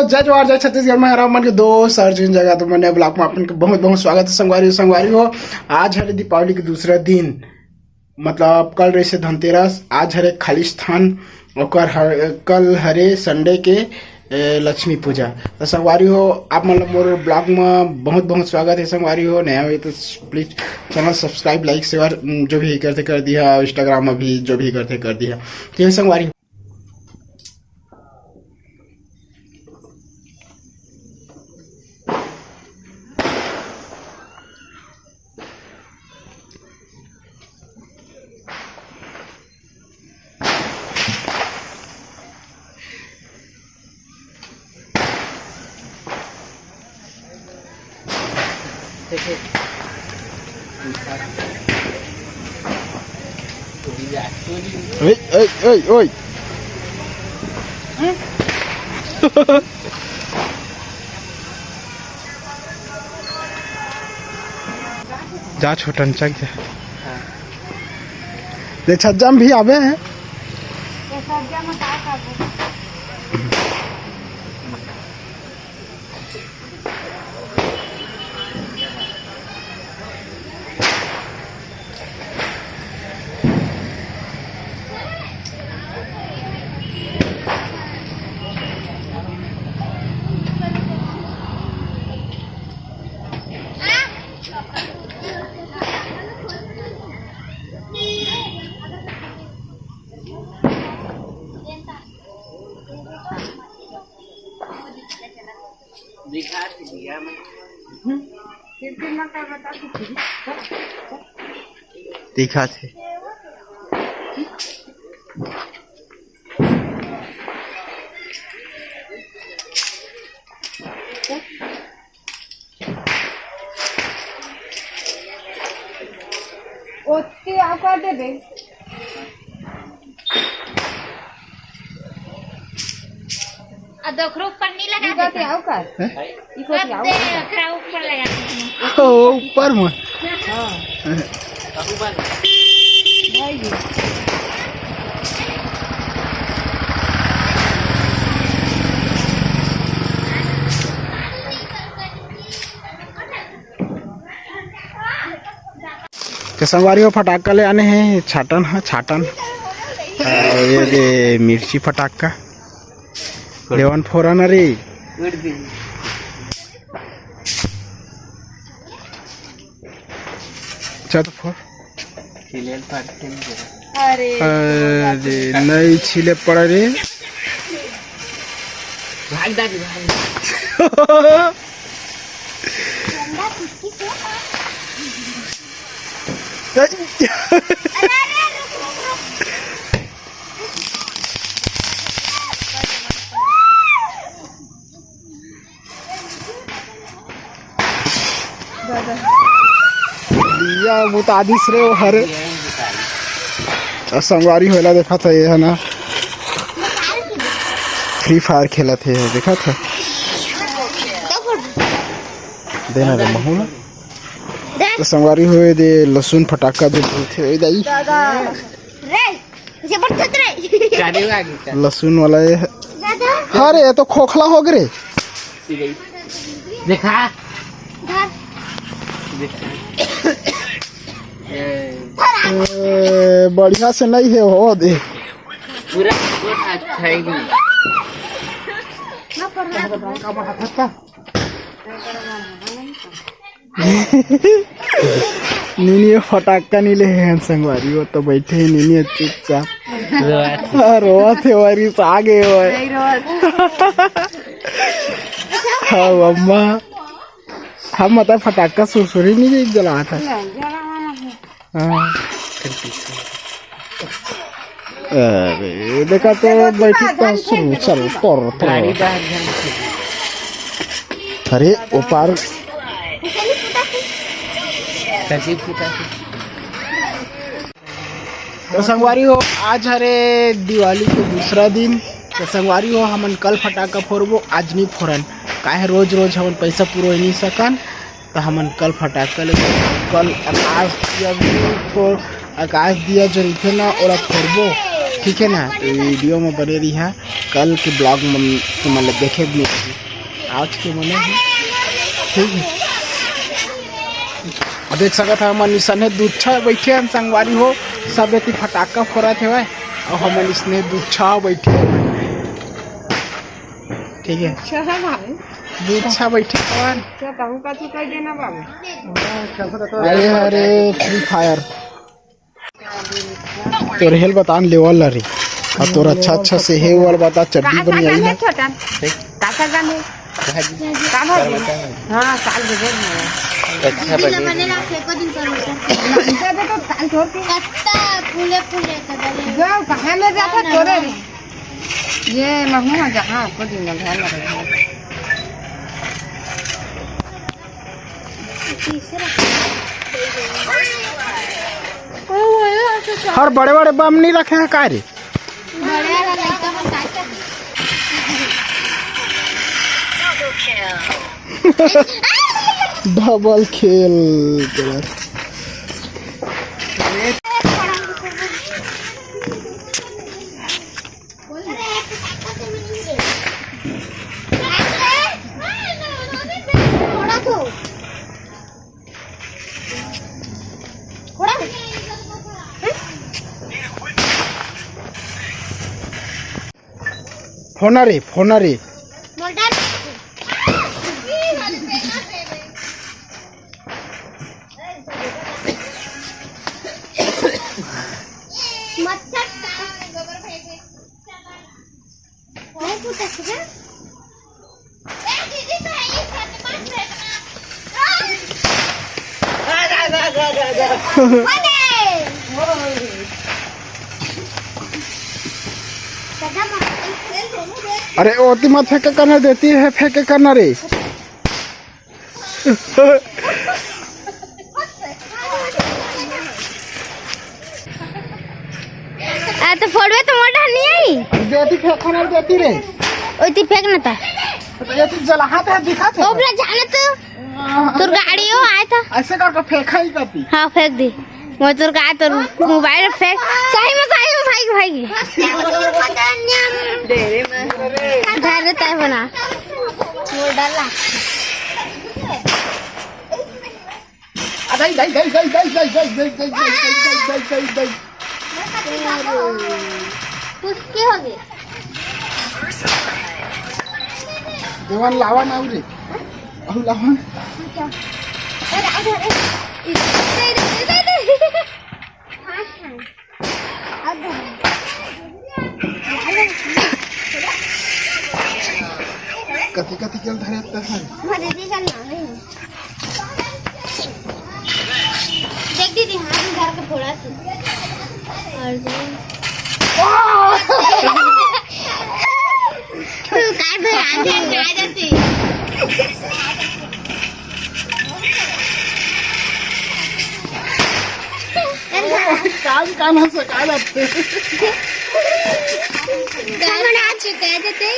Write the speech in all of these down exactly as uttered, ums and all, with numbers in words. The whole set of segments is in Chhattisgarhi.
जय जोहार, जय छत्तीसगढ़। मैं हरा मन के दोस्त अर्जुन जगा, तो मैंने ब्लॉग में अपन के बहुत बहुत स्वागत है संगवारी हो। संगवारी हो, आज हरे दीपावली के दूसरा दिन, मतलब कल रहे से धनतेरस, आज हरे खालिस्तान, ओकर हर, कल हरे संडे के ए, लक्ष्मी पूजा। तो संगवारी हो, आप मन ला मोर ब्लॉग में बहुत बहुत स्वागत है। संगवारी हो, नया हो तो please channel subscribe, like, share, um, जो भी करते कर दिया, इंस्टाग्राम में भी जो भी करते कर दिया। ठीक है संगवारी हो। ओए, ओए, ओए, ओए। जा छोटन, चल जा। हाँ। ये छज्जा में भी आवे हैं। ये छज्जा में का करबो? दिखा दिया मैं। दिखा थे। ओतके आउ कर देबे। आ दोखरो ऊपर नहीं लगा इको देता। आउ कर। हैं? इको आउ दे, कर। ओकरा ऊपर लगा देता। ओ, ऊपर में। हाँ। भाई जी। तो संगवारी हो, फटाका ले आने हैं, छाटन है, छाटन। अ, ये दे मिर्ची फटाका। लेवन फोरन रे। चल तो फोर। छिलेल पड़ के नहीं गिरा। अरे। अरे, नहीं छिले पड़ा रे। भाग दादी, भाग। दिया बुता दिस रे वो हरे। अउ संगवारी हो एला देखत हे, ये हे ना, फ्री फायर खेलत हे, देखत हे। देना रे महू ना। तो संगवारी हो, ये दे लसुन फटाका जो बोलथे, ए दाई। रे। इसे बड़ खतरा है। लसुन वाला ये है। दादा। अरे, ये तो खोखला हो गे रे। देखा। धर। देखा। ए, बढ़िया से नहीं है हो दे। पूरा अच्छा है कि नहीं? ना पढ़ना। नीनी ये फटाका नहीं ले हैं संगवारी, वो तो बैठे हैं नीनी चुपचाप। रोवत। हाँ, रोवत हे, वारी से आ गए हो। नहीं रोवत। हाँ, अम्मा, हम मतलब फटाका सुरसुरी नहीं जलात है। नहीं, जलाना है। हाँ। अरे, देखा तो बैठी का सुरू, चल, पर, पर। गाड़ी बाहर ध्यान से। अरे, वो पार। कजी फूटा। तो संगवारी हो, आज हरे दिवाली के दूसरा दिन। तो संगवारी हो, हमन कल फटाका फोड़बो, आज नहीं फोड़न, काहे रोज रोज हमन पैसा पुरोय नहीं सकन। तो हमन कल फटाका ले, कल आकाश दिया भी फोड़, आकाश दिया जो रहिथे ना, ओला फोड़बो। ठीक है ना, तो वीडियो में बने रहिहा। कल के ब्लॉग में तुमन ला देखे भी नहीं, आज के मना है। ठीक है, अब देख सकत हा, हमन इसने दुच्छा बैठे हन संगवारी हो, सब एती फटाका फोड़त हेवय, अउ हमन इसने दुच्छा बैठे हन। ठीक है, अच्छा है भाई। दुच्छा बैठे हन। क्या कहूँ का तू कह देना बाबू। अरे, अरे, फ्री फायर। तोर हेल बतान लेवल ला रे। अब तोर अच्छा अच्छा से हे वाला बता, चड्डी बनी आई ना। छोटा। काका जाने। का भाजी? हाँ, साल दे दे। अच्छा बने। इधर देखो, ताल छोड़ के। कत्ता फूले फूले तो बने। जाओ, कहाँ ले जाता तोरे रे? ये महू है जहाँ को दिन में घर लगे। हर बड़े बड़े बम नहीं रखे हैं का रे? डबल खेल। फोना रे, फोना रे। मच्छर। अरे, ओती मत फेंके करना, देती है फेंके करना रे। आ, तो फोड़वे तो मोटा नहीं आई। देती फेंक, खाना देती रे। ओती फेंक ना था। तो ये चीज जलाहा था, दिखा था। ओबला जाने तो। तोर गाड़ी हो आया था। ऐसे करके फेंका ही करती। हाँ, फेंक दी। मैं तोर का, तोर मोबाइल फेंक। सही में, सही में भाई, भाई। धैर्य तय बना। वो डरला। अरे, दई, दई, दई। कुछ की हो गई? देवन लावा ना रे। अहू लावा ना। कति कति के धरे त है। देख दीदी, हाँ, हम घर के फोड़ा थी। और जो तू काय पे आ गया, आ जाती। काम काम है, सका जाते। काम ना चुका देते।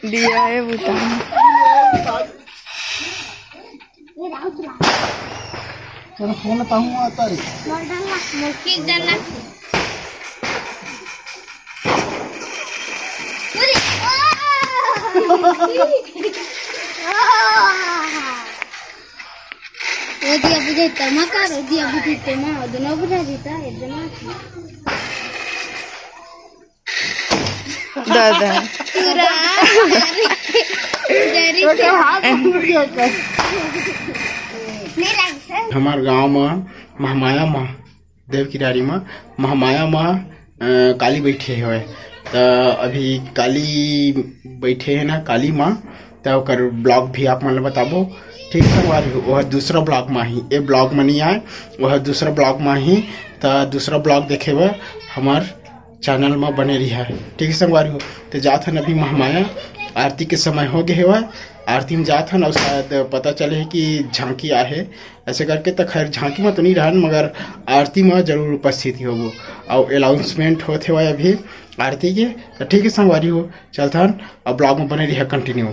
दिया है बुता। तेरा फोन ताहू आता रे। मुखी जला। ओ दिया बुझे तमा का रो, दिया बुझे तमा, दोनों बुझा जीता है, जमा। दादा। पूरा। जरी से। हमार गांव में महामाया माँ, देव किरारी माँ, महामाया माँ, अ, काली बैठे हवय। त अभी काली बैठे है ना, काली माँ, त ओकर ब्लॉग भी आप मन ल बताबो। ठीक संगवारी हो, वह दूसरा ब्लॉग में ही, ए ब्लॉग में नहीं आए, वह दूसरा ब्लॉग में ही। त दूसरा ब्लॉग देखे बर हमार चैनल में बने रहिहा। ठीक है संगवारी हो, तो जात हन अभी महामाया, आरती के समय हो गए हवय, आरती में जात हन और शायद पता चले है कि झांकी आहे, ऐसे करके। तो खैर, झांकी में तो नहीं रहन, मगर आरती में जरूर उपस्थित ही होबो। और अनाउंसमेंट होते हुए अभी आरती के। तो ठीक है संगवारी हो, चलत हन, अब ब्लॉग में बने रहिहा कंटिन्यू।